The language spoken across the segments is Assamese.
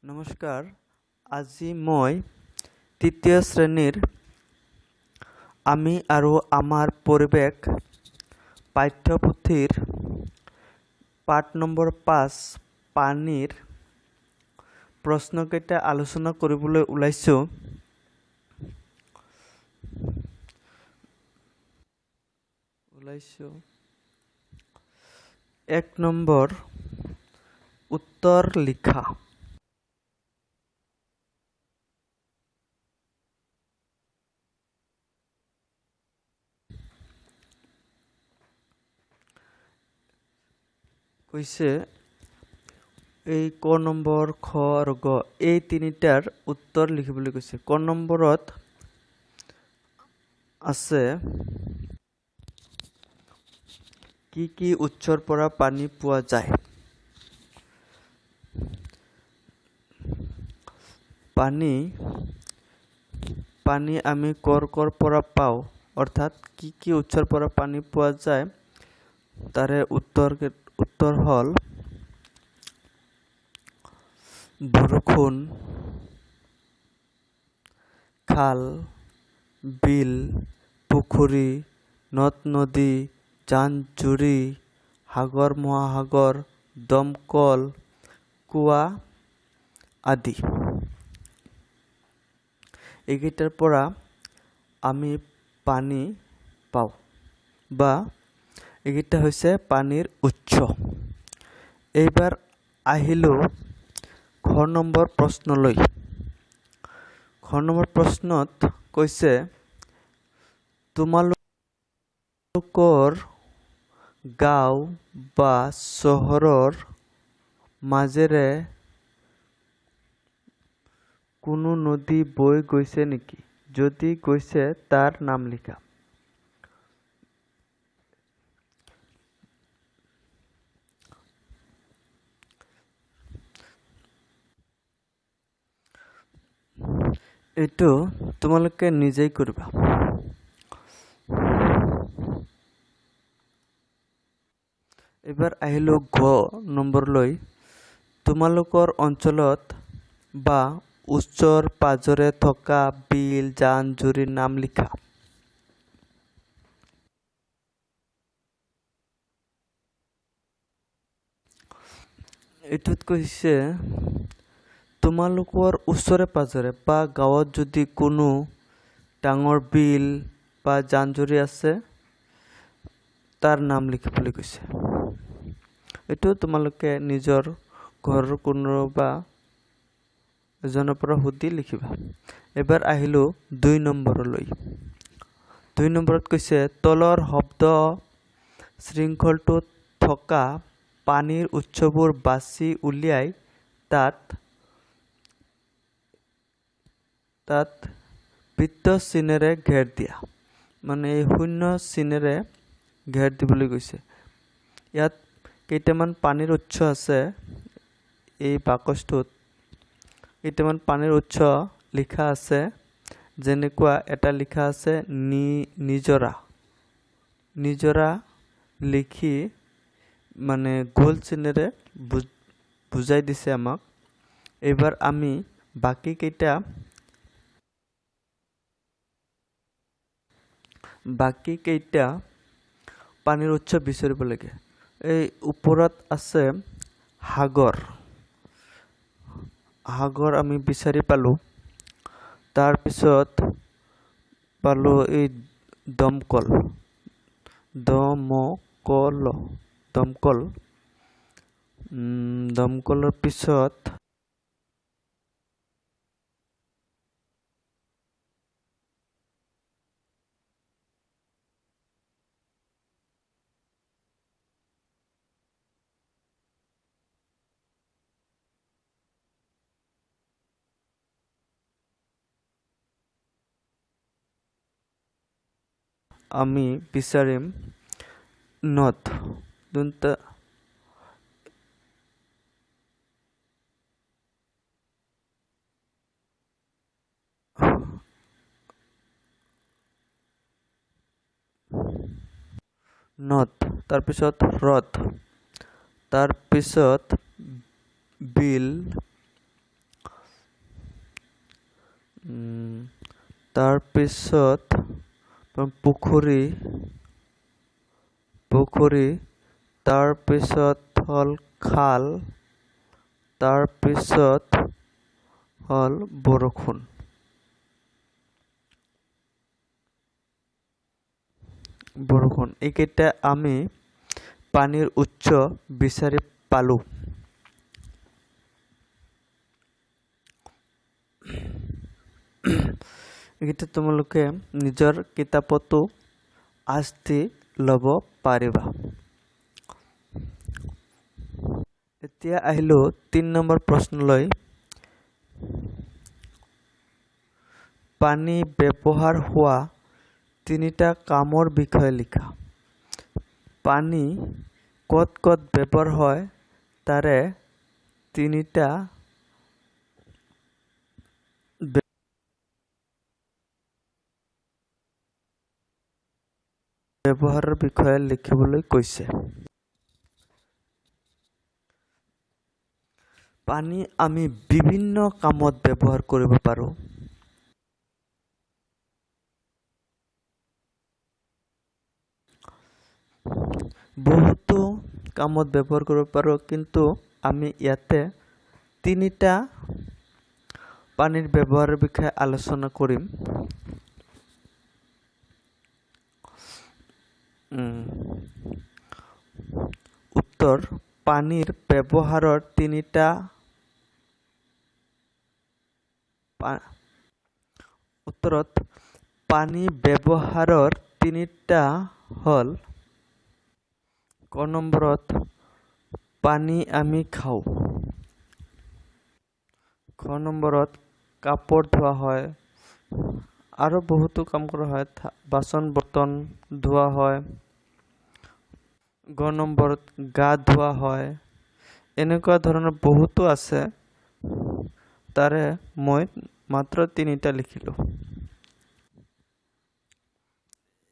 নমস্কাৰ, আজি মই তৃতীয় শ্ৰেণীৰ আমি আৰু আমাৰ পৰিৱেশ পাঠ্যপুথিৰ পাঠ নম্বৰ 5 পানীৰ প্ৰশ্নকেইটা আলোচনা কৰিবলৈ ওলাইছোঁ। 1 নম্বৰ উত্তৰ লিখা। কৈছে এই ক নম্বৰ, খ আৰু গ এই তিনিটাৰ উত্তৰ লিখিবলৈ কৈছে। ক নম্বৰত আছে কি কি উৎসৰ পৰা পানী পোৱা যায়। পানী আমি কৰ কৰ পৰা পাওঁ, অৰ্থাৎ কি কি উৎসৰ পৰা পানী পোৱা যায় তাৰে উত্তৰ হ'ল বৰষুণ, খাল, বিল, পুখুৰী, নদ নদী, জান জুৰি, সাগৰ মহাসাগৰ, দমকল, কুঁৱা আদি। এইকেইটাৰ পৰা আমি পানী পাওঁ বা এইকেইটা হৈছে পানীৰ উৎস। এইবাৰ আহিলোঁ খ নম্বৰ প্ৰশ্নলৈ। খ নম্বৰ প্ৰশ্নত কৈছে তোমালোকৰ গাঁও বা চহৰৰ মাজেৰে কোনো নদী বৈ গৈছে নেকি? যদি গৈছে তাৰ নাম লিখা। এইটো তোমালোকে নিজেই কৰিবা। এইবাৰ আহিলোঁ ঘ নম্বৰলৈ। তোমালোকৰ অঞ্চলত বা ওচৰ পাজৰে থকা বিল, জান জুৰিৰ নাম লিখা। এইটোত কৈছে তোমালোকৰ ওচৰে পাজৰে বা গাঁৱত যদি কোনো ডাঙৰ বিল বা জান জুৰি আছে তাৰ নাম লিখিবলৈ কৈছে। এইটো তোমালোকে নিজৰ ঘৰৰ কোনোবা এজনৰ পৰা সুধি লিখিবা। এবাৰ আহিলোঁ 2 নম্বৰলৈ। 2 নম্বৰত কৈছে তলৰ শব্দ শৃংখলটোত থকা পানীৰ উৎসবোৰ বাছি উলিয়াই তাত বৃত্ত চিনেৰে ঘেৰ দিয়া, মানে এই শূন্য চিনেৰে ঘেৰ দিবলৈ কৈছে। ইয়াত কেইটামান পানীৰ উৎস আছে, এই বাকচটোত কেইটামান পানীৰ উৎস লিখা আছে। যেনেকুৱা এটা লিখা আছে নিজৰা, নিজৰা লিখি মানে গোল চিনেৰে বুজাই দিছে আমাক। এইবাৰ আমি বাকী কেইটা পানীৰ উৎস বিচাৰিব লাগে। এই ওপৰত আছে সাগৰ, সাগৰ আমি বিচাৰি পালোঁ। তাৰপিছত পালোঁ এই দমকল, দমকল, দমকল। দমকলৰ পিছত আমি বিচাৰিম নদ, যোনটা নদ, তাৰপিছত হ্ৰদ, তাৰপিছত বিল, তাৰপিছত পুখুৰী, পুখুৰী, তাৰপিছত হ'ল খাল, তাৰপিছত হ'ল বৰষুণ। বৰষুণ। এইকেইটা আমি পানীৰ উৎস বিচাৰি পালোঁ। এইকেইটা তোমালোকে নিজৰ কিতাপতো আঁচ দি ল'ব পাৰিবা। এতিয়া আহিলোঁ 3 নম্বৰ প্ৰশ্নলৈ। পানী ব্যৱহাৰ হোৱা তিনিটা কামৰ বিষয়ে লিখা। পানী ক'ত ক'ত ব্যৱহাৰ হয় তাৰে তিনিটা ব্যৱহাৰৰ বিষয়ে লিখিবলৈ কৈছে। পানী আমি বিভিন্ন কামত ব্যৱহাৰ কৰিব পাৰোঁ। বহুতো কামত ব্যৱহাৰ কৰিব পাৰোঁ, কিন্তু আমি ইয়াতে তিনিটা পানীৰ ব্যৱহাৰৰ বিষয়ে আলোচনা কৰিম। উত্তৰ, পানীৰ ব্যৱহাৰৰ তিনিটা উত্তৰত পানী ব্যৱহাৰৰ তিনিটা হ'ল, ক নম্বৰত পানী আমি খাওঁ, খ নম্বৰত কাপোৰ ধোৱা হয় আৰু বহুতো কাম কৰা হয়, বাচন বৰ্তন ধোৱা হয়, গ নম্বৰত গা ধোৱা হয়, এনেকুৱা ধৰণৰ বহুতো আছে। তাৰে মই মাত্ৰ তিনিটা লিখিলোঁ।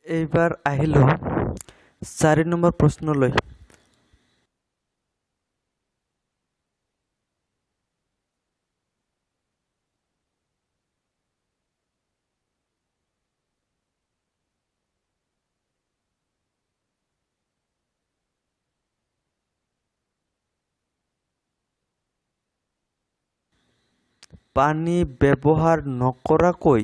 এইবাৰ আহিলোঁ 4 নম্বৰ প্ৰশ্নলৈ। পানী ব্যৱহাৰ নকৰাকৈ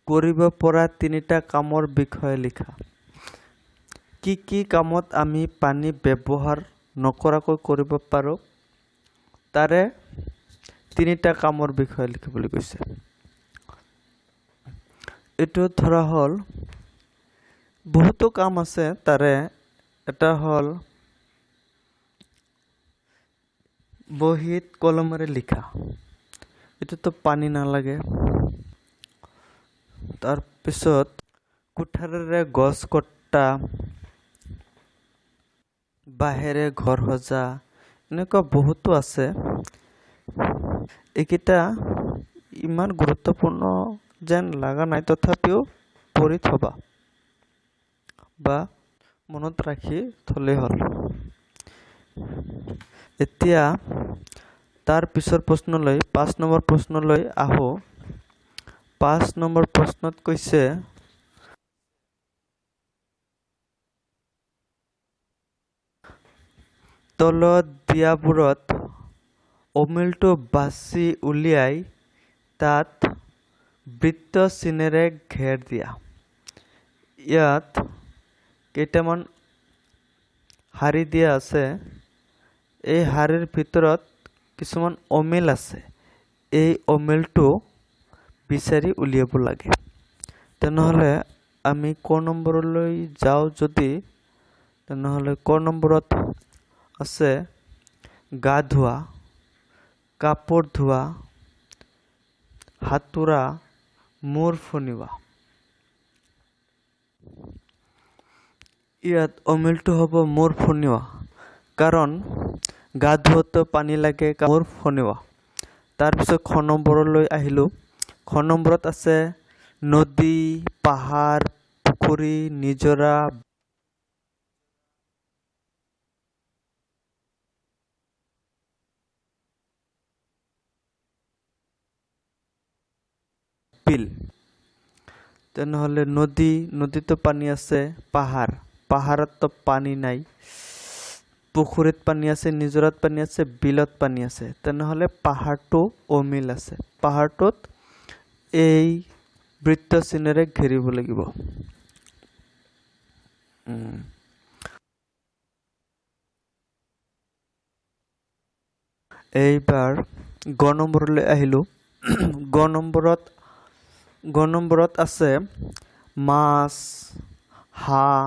কৰিব পৰা তিনিটা কামৰ বিষয়ে লিখা। কি কি কামত আমি পানী ব্যৱহাৰ নকৰাকৈ কৰিব পাৰোঁ তাৰে তিনিটা কামৰ বিষয়ে লিখিবলৈ কৈছে। এইটো ধৰা হ'ল বহুতো কাম আছে, তাৰে এটা হ'ল বহীত কলমেৰে লিখা, এইটোতো পানী নালাগে। তাৰপিছত কুঠাৰেৰে গছ কটা, বাঁহেৰে ঘৰ সজা, এনেকুৱা বহুতো আছে। এইকেইটা ইমান গুৰুত্বপূৰ্ণ যেন লগা নাই, তথাপিও পঢ়ি থবা বা মনত ৰাখি থ'লেই হ'ল। এতিয়া তাৰ পিছৰ প্ৰশ্নলৈ, 5 নম্বৰ প্ৰশ্নলৈ আহোঁ। 5 নম্বৰ প্ৰশ্নত কৈছে, তলত দিয়াবোৰত অমিলটো বাছি উলিয়াই তাত বৃত্ত চিনেৰে ঘেৰ দিয়া। ইয়াত কেইটামান শাৰী দিয়া আছে, এই শাৰীৰ ভিতৰত কিছুমান অমিল আছে, এই অমিলটো বিচাৰি উলিয়াব লাগে। তেনেহ'লে আমি ক নম্বৰলৈ যাওঁ যদি, তেনেহ'লে ক নম্বৰত আছে গা ধোৱা, কাপোৰ ধোৱা, হাতোৰা, মূৰ ফনিওৱা। ইয়াত অমিলটো হ'ব মূৰ ফনিওৱা, কাৰণ গা ধোৱাটো পানী লাগে, মূৰ ফনিওৱা। তাৰপিছত খ নম্বৰলৈ আহিলোঁ। খ নম্বৰত আছে নদী, পাহাৰ, পুখুৰী, নিজৰা, বিল। তেনেহ'লে নদী, নদীতো পানী আছে। পাহাৰ, পাহাৰততো পানী নাই। পুখুৰীত পানী আছে, নিজৰাত পানী আছে, বিলত পানী আছে। তেনেহ'লে পাহাৰটো অমিল আছে। পাহাৰটোত এই বৃত্ত চিনেৰে ঘেৰিব লাগিব। এইবাৰ গ নম্বৰলৈ আহিলোঁ। গ নম্বৰত আছে মাছ, হাঁহ,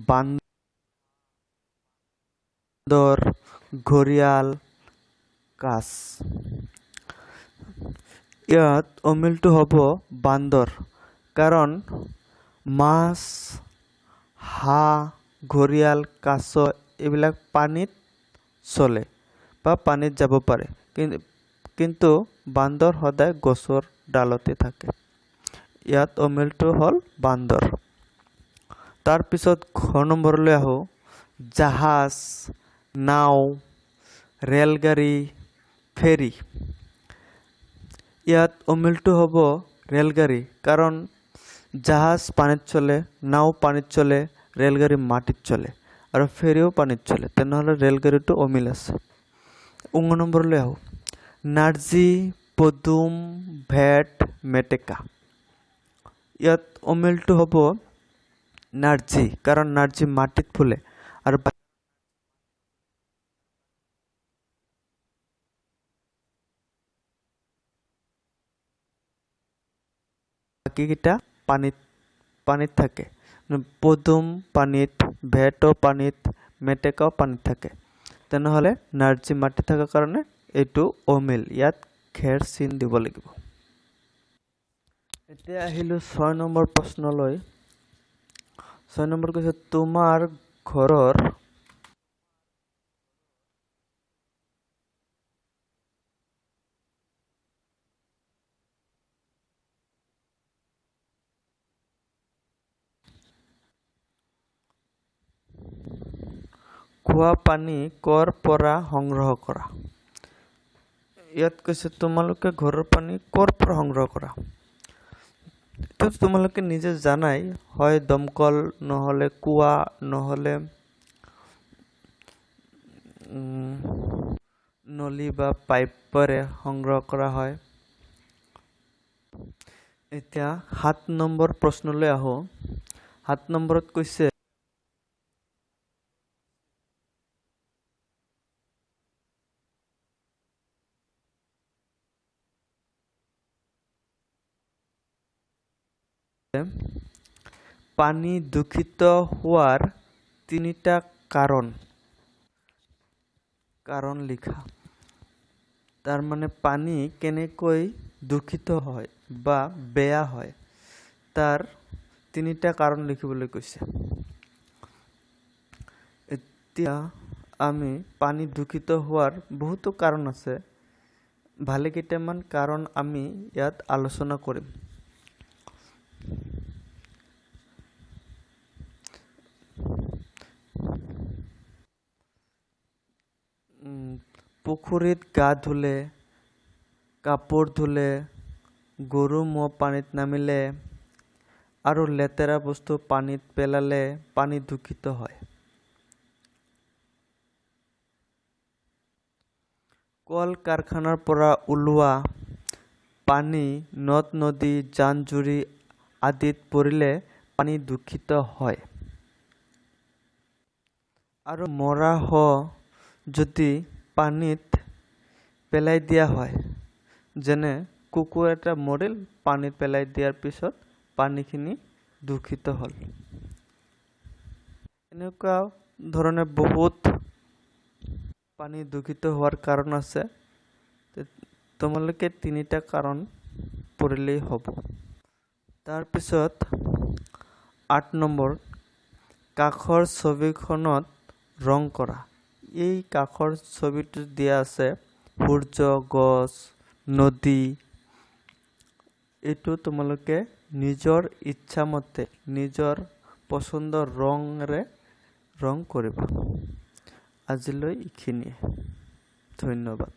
বান্দৰ, ঘৰিয়াল, কাছ। ইয়াত অমিলটো হ'ব বান্দৰ, কাৰণ মাছ, হাঁহ, ঘৰিয়াল, কাছ এইবিলাক পানীত চলে বা পানীত যাব পাৰে, কিন্তু বান্দৰ সদায় গছৰ ডালতে থাকে। ইয়াত অমিলটো হ'ল বান্দৰ। তাৰপিছত ঘ নম্বৰলৈ আহোঁ। জাহাজ, নাও, ৰেলগাড়ী, ফেৰী। ইয়াত অমিলটো হ'ব ৰেলগাড়ী, কাৰণ জাহাজ পানীত চলে, নাও পানীত চলে, ৰেলগাড়ী মাটিত চলে আৰু ফেৰীও পানীত চলে। তেনেহ'লে ৰেলগাড়ীটো অমিল আছে। উঙ নম্বৰলৈ আহোঁ। নাৰ্জী, পদুম, ভেট, মেটেকা। ইয়াত অমিলটো হ'ব নাৰ্জী, কাৰণ নাৰ্জী মাটিত ফুলে আৰু বাকীকেইটা পানীত থাকে। পদুম পানীত, ভেটো পানীত, মেটেকাও পানীত থাকে। তেনেহ'লে নাৰ্জী মাটিত থকাৰ কাৰণে এইটো অমিল, ইয়াত ঘেৰ চিন দিব লাগিব। এতিয়া আহিলোঁ 6 নম্বৰ প্ৰশ্নলৈ। 6 নম্বৰ কৈছে তোমাৰ ঘৰৰ খোৱা পানী ক'ৰ পৰা সংগ্ৰহ কৰা? ইয়াত কৈছে তোমালোকে ঘৰৰ পানী ক'ৰ পৰা সংগ্ৰহ কৰা। এইটো তোমালোকে নিজে জানাই, হয় দমকল, নহ'লে কুঁৱা, নহ'লে নলী বা পাইপেৰে সংগ্ৰহ কৰা হয়। এতিয়া 7 নম্বৰ প্ৰশ্নলৈ আহোঁ। 7 নম্বৰত কৈছে পানী দূষিত হোৱাৰ তিনিটা কাৰণ লিখা। তাৰমানে পানী কেনেকৈ দূষিত হয় বা বেয়া হয় তাৰ তিনিটা কাৰণ লিখিবলৈ কৈছে। এতিয়া আমি পানী দূষিত হোৱাৰ বহুতো কাৰণ আছে, ভালেকেইটামান কাৰণ আমি ইয়াত আলোচনা কৰিম। পুখুৰীত গা ধুলে, কাপোৰ ধুলে, গৰু ম'হ পানীত নামিলে আৰু লেতেৰা বস্তু পানীত পেলালে পানী দূষিত হয়। কল কাৰখানাৰ পৰা ওলোৱা পানী নদ নদী, জান জুৰি আদিত পৰিলে পানী দূষিত হয়। আৰু মৰা শ যদি পানীত পেলাই দিয়া হয়, যেনে কুকুৰ এটা মৰিল, পানীত পেলাই দিয়াৰ পিছত পানীখিনি দূষিত হ'ল। এনেকুৱা ধৰণে বহুত পানী দূষিত হোৱাৰ কাৰণ আছে। তোমালোকে তিনিটা কাৰণ পঢ়িলেই হ'ব। তাৰপিছত 8 নম্বৰ, কাষৰ ছবিখনত ৰং কৰা। এই কাষৰ ছবিটোত দিয়া আছে সূৰ্য, গছ, নদী। এইটো তোমালোকে নিজৰ ইচ্ছামতে নিজৰ পচন্দৰ ৰঙেৰে ৰং কৰিবা। আজিলৈ এইখিনিয়ে, ধন্যবাদ।